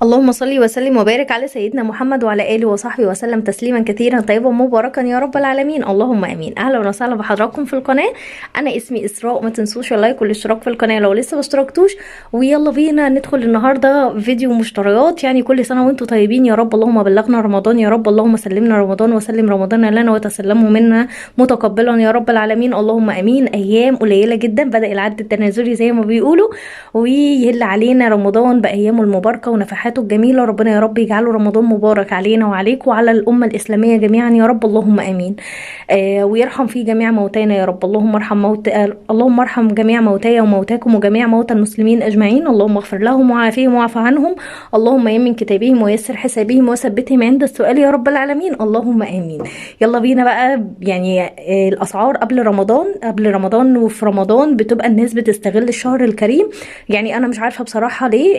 اللهم صل وسلم وبارك على سيدنا محمد وعلى اله وصحبه وسلم تسليما كثيرا طيبا مباركا يا رب العالمين، اللهم امين. اهلا وسهلا بحضراتكم في القناة. انا اسمي اسراء، ما تنسوش ال like والاشتراك في القناة لو لسه ما اشتركتوش. ويلا بينا ندخل النهارده فيديو مشتريات. يعني كل سنة وانتم طيبين يا رب، اللهم بلغنا رمضان يا رب، اللهم سلمنا رمضان وسلم رمضان لنا وتسلمه منا متقبلا يا رب العالمين، اللهم امين. ايام قليله جدا، بدا العد التنازلي زي ما بيقولوا، ويهل علينا رمضان بايامه المباركة ونفحاته الجميلة. ربنا يا رب يجعله رمضان مبارك علينا وعليكم وعلى الامة الاسلامية جميعا يا رب، اللهم امين. ويرحم فيه جميع موتانا يا رب، اللهم ارحم موت اللهم ارحم جميع موتايا وموتاكم وجميع موتى المسلمين اجمعين، اللهم اغفر لهم وعافيهم واعف عنهم، اللهم يمن كتابهم ويسر حسابهم وثبتهم عند السؤال يا رب العالمين، اللهم امين. يلا بينا بقى. يعني الاسعار قبل رمضان، قبل رمضان وفي رمضان بتبقى الناس بتستغل الشهر الكريم. يعني انا مش عارفه بصراحة ليه،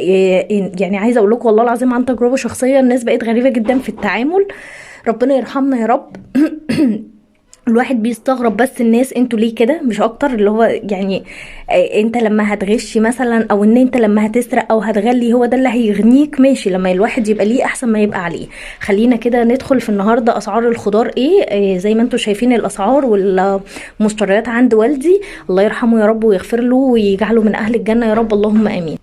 يعني عايزه اقول لكم والله العظيم عن تجربه شخصية، الناس بقت غريبة جدا في التعامل. ربنا يرحمنا يا رب. الواحد بيستغرب بس الناس انتوا ليه كده، مش اكتر. اللي هو يعني انت لما هتغش مثلا، او ان انت لما هتسرق او هتغلي، هو ده اللي هيغنيك؟ ماشي، لما الواحد يبقى ليه احسن ما يبقى عليه. خلينا كده ندخل في النهارده اسعار الخضار ايه. زي ما انتوا شايفين الاسعار والمشتريات عند والدي، الله يرحمه يا رب ويغفر له ويجعله من اهل الجنة يا رب، اللهم امين.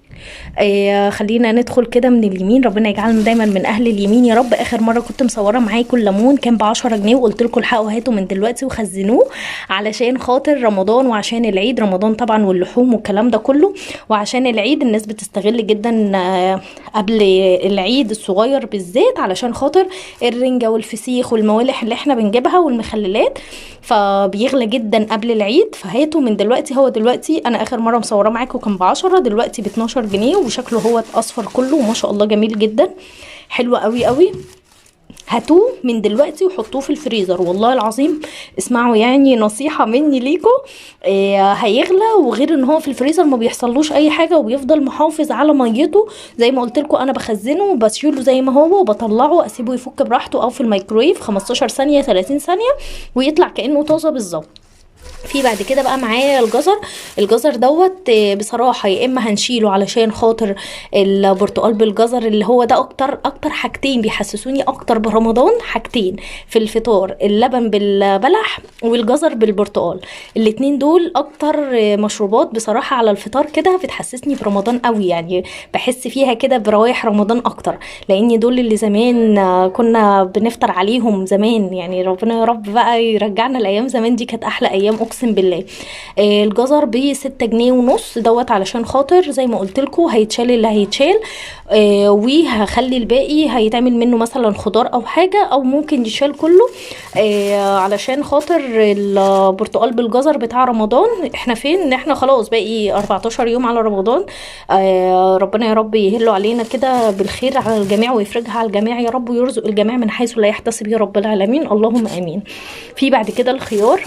خلينا ندخل كده من اليمين، ربنا يجعلنا دايما من اهل اليمين يا رب. اخر مرة كنت مصوره معاكم الليمون كان ب10 جنيه، وقلت لكم الحقوا هاتوا من دلوقتي وخزنوه علشان خاطر رمضان وعشان العيد. رمضان طبعا واللحوم والكلام ده كله، وعشان العيد الناس بتستغل جدا قبل العيد الصغير بالذات، علشان خاطر الرنجه والفسيخ والموالح اللي احنا بنجيبها والمخللات، فبيغلى جدا قبل العيد، فهاتوا من دلوقتي. هو دلوقتي انا اخر مرة مصوره معاكم كان ب10، دلوقتي ب12 جنيه، وشكله هو اصفر كله وما شاء الله جميل جدا، حلو قوي قوي. هاتوه من دلوقتي وحطوه في الفريزر، والله العظيم اسمعوا يعني نصيحة مني ليكم، هيغلى. وغير ان هو في الفريزر ما بيحصلوش اي حاجة، وبيفضل محافظ على ميته. زي ما قلت لكم انا بخزنه وبشيله زي ما هو وبطلعه اسيبه يفك براحته، او في الميكرويف 15 ثانية 30 ثانية ويطلع كأنه طازة بالظبط. في بعد كده بقى معايا الجزر. الجزر دوت بصراحة يا اما هنشيله علشان خاطر البرتقال بالجزر، اللي هو ده اكتر حاجتين بيحسسوني اكتر برمضان، حاجتين في الفطار، اللبن بالبلح والجزر بالبرتقال. الاتنين دول اكتر مشروبات بصراحة على الفطار كده بتحسسني برمضان قوي، يعني بحس فيها كده بروايح رمضان اكتر، لان دول اللي زمان كنا بنفطر عليهم زمان. يعني ربنا يا رب بقى يرجعنا الايام زمان دي، كانت احلى ايام اقسم بالله. الجزر ب6 جنيه ونص دوت، علشان خاطر زي ما قلت لكم هيتشال اللي هيتشال، وهخلي الباقي هيتعمل منه مثلا خضار او حاجة، او ممكن يتشال كله، علشان خاطر البرتقال بالجزر بتاع رمضان. احنا فين؟ احنا خلاص باقي 14 يوم على رمضان. ربنا يا رب يهله علينا كده بالخير على الجميع ويفرجها على الجميع يا رب، ويرزق الجميع من حيث لا يحتسب يا رب العالمين، اللهم امين. في بعد كده الخيار،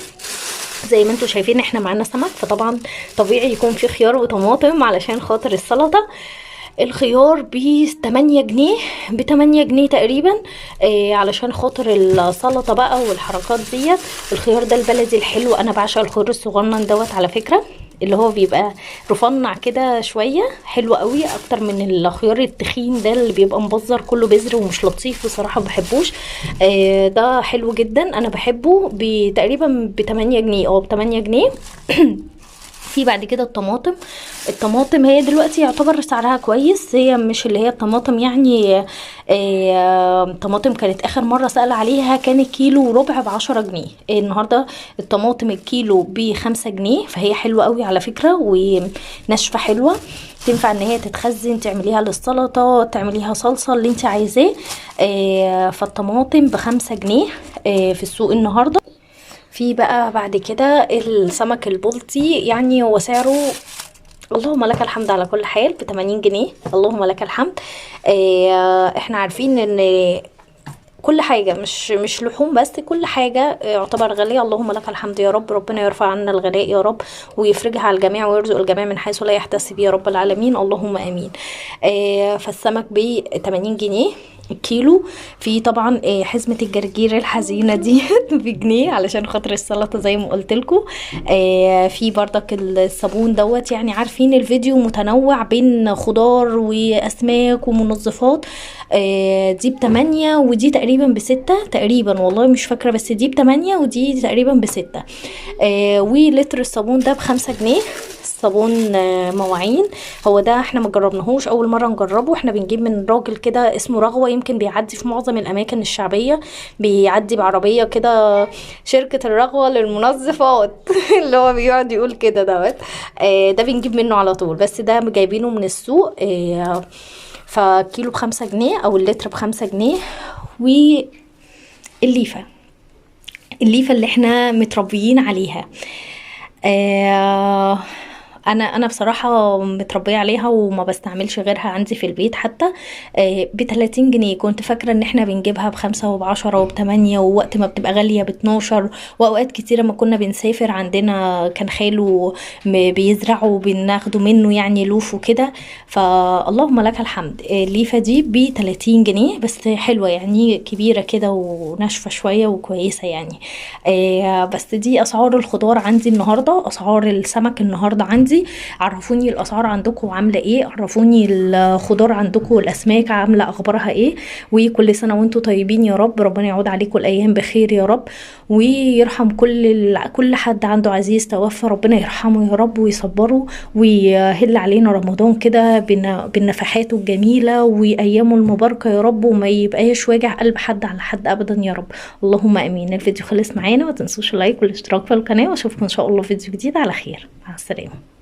زي ما انتم شايفين احنا معانا سمك، فطبعا طبيعي يكون في خيار وطماطم علشان خاطر السلطة. الخيار ب8 جنيه، ب8 جنيه تقريبا، علشان خاطر السلطة بقى والحركات ديت. الخيار ده البلدي الحلو، انا بعشق الخيار الصغنن دوت على فكرة، اللي هو بيبقى رفنع كده شوية، حلو قوي اكتر من الخيار التخين ده اللي بيبقى مبزر كله بذر ومش لطيف بصراحة، ما بحبوش. ده حلو جدا انا بحبه، تقريبا ب8 جنيه او ب8 جنيه. في بعد كده الطماطم. الطماطم هي دلوقتي يعتبر سعرها كويس، هي مش اللي هي الطماطم يعني، طماطم كانت اخر مرة سأل عليها كان الكيلو وربع ب10 جنيه، النهارده الطماطم الكيلو ب5 جنيه، فهي حلوة قوي على فكرة وناشفه حلوة، تنفع ان هي تتخزن، تعمليها للسلطة، تعمليها صلصه اللي انت عايزاه. فالطماطم ب5 جنيه، في السوق النهارده. في بقى بعد كده السمك البلطي، يعني هو سعره اللهم لك الحمد على كل حال ب80 جنيه، اللهم لك الحمد. احنا عارفين ان كل حاجة مش لحوم بس، كل حاجة يعتبر غالية، اللهم لك الحمد يا رب. ربنا يرفع عنا الغلاء يا رب ويفرجها على الجميع ويرزق الجميع من حيث لا يحتسب يا رب العالمين، اللهم امين. فالسمك ب80 جنيه. الكيلو. في طبعا حزمة الجرجير الحزينة دي بجنيه علشان خاطر السلطة زي ما قلت لكم. في بردك الصابون دوت، يعني عارفين الفيديو متنوع بين خضار واسماك ومنظفات. دي ب8 ودي تقريبا ب6 تقريبا، والله مش فاكرة، بس دي ب8 ودي تقريبا ب6. ولتر الصابون ده ب5 جنيه. صابون مواعين، هو ده احنا ما جربناهوش، اول مرة نجربه. احنا بنجيب من راجل كده اسمه رغوه، يمكن بيعدي في معظم الاماكن الشعبية، بيعدي بعربيه كده شركة الرغوه للمنظفات اللي هو بيقعد يقول كده دوت. ده بنجيب منه على طول، بس ده جايبينه من السوق. فكيلو ب5 جنيه او اللتر ب5 جنيه. والليفه، الليفه اللي احنا متربيين عليها، انا بصراحة متربيه عليها وما بستعملش غيرها عندي في البيت حتى. ب30 جنيه. كنت فاكره ان احنا بنجيبها ب5 وب10 وب8، ووقت ما بتبقى غالية ب12. واوقات كتيرة ما كنا بنسافر عندنا كان خاله بيزرعه وبناخده منه يعني لوف وكده. فاللهم لك الحمد. الليفه دي ب30 جنيه بس، حلوة يعني، كبيرة كده وناشفه شوية وكويسة يعني. بس دي اسعار الخضار عندي النهارده، اسعار السمك النهارده عندي. عرفوني الاسعار عندكم عامله ايه، عرفوني الخضار عندكم والاسماك عامله اخبارها ايه. وكل سنة وانتم طيبين يا رب، ربنا يعود عليكم الايام بخير يا رب، ويرحم كل حد عنده عزيز توفى، ربنا يرحمه يا رب ويصبره، ويهل علينا رمضان كده بالنفحاته الجميلة وايامه المباركة يا رب، وما يبقاش واجع قلب حد على حد ابدا يا رب، اللهم امين. الفيديو خلص معانا، ما تنسوش اللايك والاشتراك في القناة، واشوفكم ان شاء الله في فيديو جديد على خير. مع السلامة.